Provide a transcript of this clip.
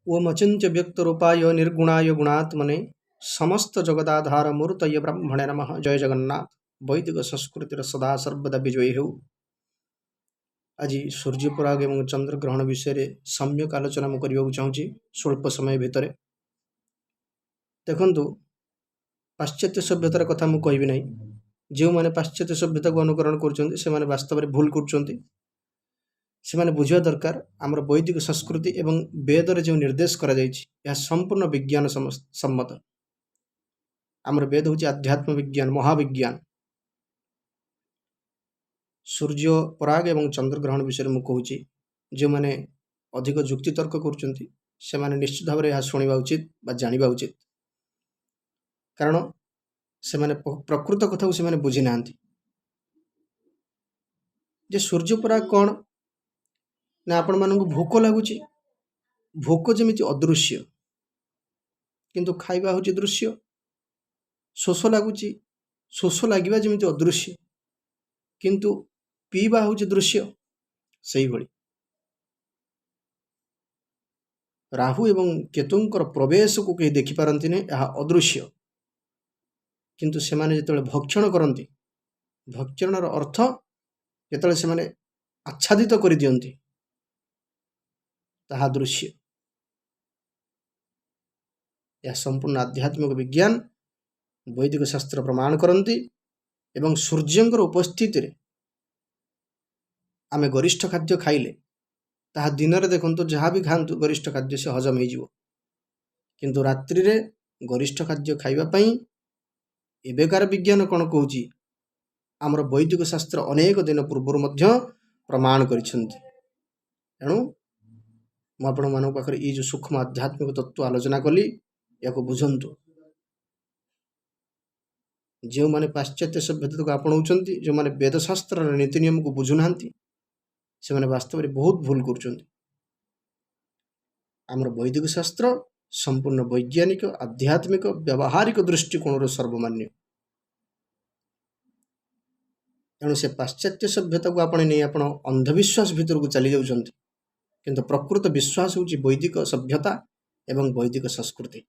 ଓମ୍ ଅଚିନ୍ତ୍ୟ ବ୍ୟକ୍ତ ରୂପାୟ ନିର୍ଗୁଣାୟ ଗୁଣାତ୍ମନେ ସମସ୍ତ ଜଗଦାଧାର ମୂର୍ତ୍ତୟ ବ୍ରାହ୍ମଣେ ନମଃ। ଜୟ ଜଗନ୍ନାଥ। ବୈଦିକ ସଂସ୍କୃତିର ସଦା ସର୍ବଦା ବିଜୟୀ ହେଉ। ଆଜି ସୂର୍ଯ୍ୟପରାଗ ଏବଂ ଚନ୍ଦ୍ରଗ୍ରହଣ ବିଷୟରେ ସମ୍ୟକ ଆଲୋଚନା ମୁଁ କରିବାକୁ ଚାହୁଁଛି ସ୍ୱଳ୍ପ ସମୟ ଭିତରେ। ଦେଖନ୍ତୁ, ପାଶ୍ଚାତ୍ୟ ସଭ୍ୟତାର କଥା ମୁଁ କହିବି ନାହିଁ। ଯେଉଁମାନେ ପାଶ୍ଚାତ୍ୟ ସଭ୍ୟତାକୁ ଅନୁକରଣ କରୁଛନ୍ତି, ସେମାନେ ବାସ୍ତବରେ ଭୁଲ କରୁଛନ୍ତି। ସେମାନେ ବୁଝିବା ଦରକାର, ଆମର ବୈଦିକ ସଂସ୍କୃତି ଏବଂ ବେଦରେ ଯେଉଁ ନିର୍ଦ୍ଦେଶ କରାଯାଇଛି, ଏହା ସମ୍ପୂର୍ଣ୍ଣ ବିଜ୍ଞାନ ସମ୍ମତ। ଆମର ବେଦ ହେଉଛି ଆଧ୍ୟାତ୍ମ ବିଜ୍ଞାନ, ମହାବିଜ୍ଞାନ। ସୂର୍ଯ୍ୟ ପରାଗ ଏବଂ ଚନ୍ଦ୍ରଗ୍ରହଣ ବିଷୟରେ ମୁଁ କହୁଛି। ଯେଉଁମାନେ ଅଧିକ ଯୁକ୍ତିତର୍କ କରୁଛନ୍ତି, ସେମାନେ ନିଶ୍ଚିତ ଭାବରେ ଏହା ଶୁଣିବା ଉଚିତ ବା ଜାଣିବା ଉଚିତ, କାରଣ ସେମାନେ ପ୍ରକୃତ କଥାକୁ ସେମାନେ ବୁଝି ନାହାନ୍ତି ଯେ ସୂର୍ଯ୍ୟପରାଗ କ'ଣ ନା ଆପଣମାନଙ୍କୁ ଭୋକ ଲାଗୁଛି। ଭୋକ ଯେମିତି ଅଦୃଶ୍ୟ, କିନ୍ତୁ ଖାଇବା ହେଉଛି ଦୃଶ୍ୟ। ଶୋଷ ଲାଗୁଛି, ଶୋଷ ଲାଗିବା ଯେମିତି ଅଦୃଶ୍ୟ, କିନ୍ତୁ ପିଇବା ହେଉଛି ଦୃଶ୍ୟ। ସେଇଭଳି ରାହୁ ଏବଂ କେତୁଙ୍କର ପ୍ରବେଶକୁ କେହି ଦେଖିପାରନ୍ତିନି, ଏହା ଅଦୃଶ୍ୟ। କିନ୍ତୁ ସେମାନେ ଯେତେବେଳେ ଭକ୍ଷଣ କରନ୍ତି, ଭକ୍ଷଣର ଅର୍ଥ ଯେତେବେଳେ ସେମାନେ ଆଚ୍ଛାଦିତ କରିଦିଅନ୍ତି, ତାହା ଦୃଶ୍ୟ। ଏହା ସମ୍ପୂର୍ଣ୍ଣ ଆଧ୍ୟାତ୍ମିକ ବିଜ୍ଞାନ, ବୈଦିକ ଶାସ୍ତ୍ର ପ୍ରମାଣ କରନ୍ତି। ଏବଂ ସୂର୍ଯ୍ୟଙ୍କର ଉପସ୍ଥିତିରେ ଆମେ ଗରିଷ୍ଠ ଖାଦ୍ୟ ଖାଇଲେ ତାହା ଦିନରେ, ଦେଖନ୍ତୁ, ଯାହା ବି ଖାଆନ୍ତୁ ଗରିଷ୍ଠ ଖାଦ୍ୟ, ସେ ହଜମ ହେଇଯିବ। କିନ୍ତୁ ରାତ୍ରିରେ ଗରିଷ୍ଠ ଖାଦ୍ୟ ଖାଇବା ପାଇଁ ଏବେକାର ବିଜ୍ଞାନ କ'ଣ କହୁଛି, ଆମର ବୈଦିକ ଶାସ୍ତ୍ର ଅନେକ ଦିନ ପୂର୍ବରୁ ମଧ୍ୟ ପ୍ରମାଣ କରିଛନ୍ତି। ତେଣୁ ମୁଁ ଆପଣମାନଙ୍କ ପାଖରେ ଏଇ ଯେଉଁ ସୂକ୍ଷ୍ମ ଆଧ୍ୟାତ୍ମିକ ତତ୍ତ୍ୱ ଆଲୋଚନା କଲି, ଏହାକୁ ବୁଝନ୍ତୁ। ଯେଉଁମାନେ ପାଶ୍ଚାତ୍ୟ ସଭ୍ୟତାକୁ ଆପଣଉଛନ୍ତି, ଯେଉଁମାନେ ବେଦଶାସ୍ତ୍ରର ନୀତି ନିୟମକୁ ବୁଝୁନାହାନ୍ତି, ସେମାନେ ବାସ୍ତବରେ ବହୁତ ଭୁଲ କରୁଛନ୍ତି। ଆମର ବୈଦିକ ଶାସ୍ତ୍ର ସମ୍ପୂର୍ଣ୍ଣ ବୈଜ୍ଞାନିକ, ଆଧ୍ୟାତ୍ମିକ, ବ୍ୟବହାରିକ ଦୃଷ୍ଟିକୋଣରୁ ସର୍ବମାନ୍ୟ। ତେଣୁ ସେ ପାଶ୍ଚାତ୍ୟ ସଭ୍ୟତାକୁ ଆପଣ ନେଇ ଆପଣ ଅନ୍ଧବିଶ୍ୱାସ ଭିତରକୁ ଚାଲି ଯାଉଛନ୍ତି, କିନ୍ତୁ ପ୍ରକୃତ ବିଶ୍ୱାସ ହେଉଛି ବୈଦିକ ସଭ୍ୟତା ଏବଂ ବୈଦିକ ସଂସ୍କୃତି।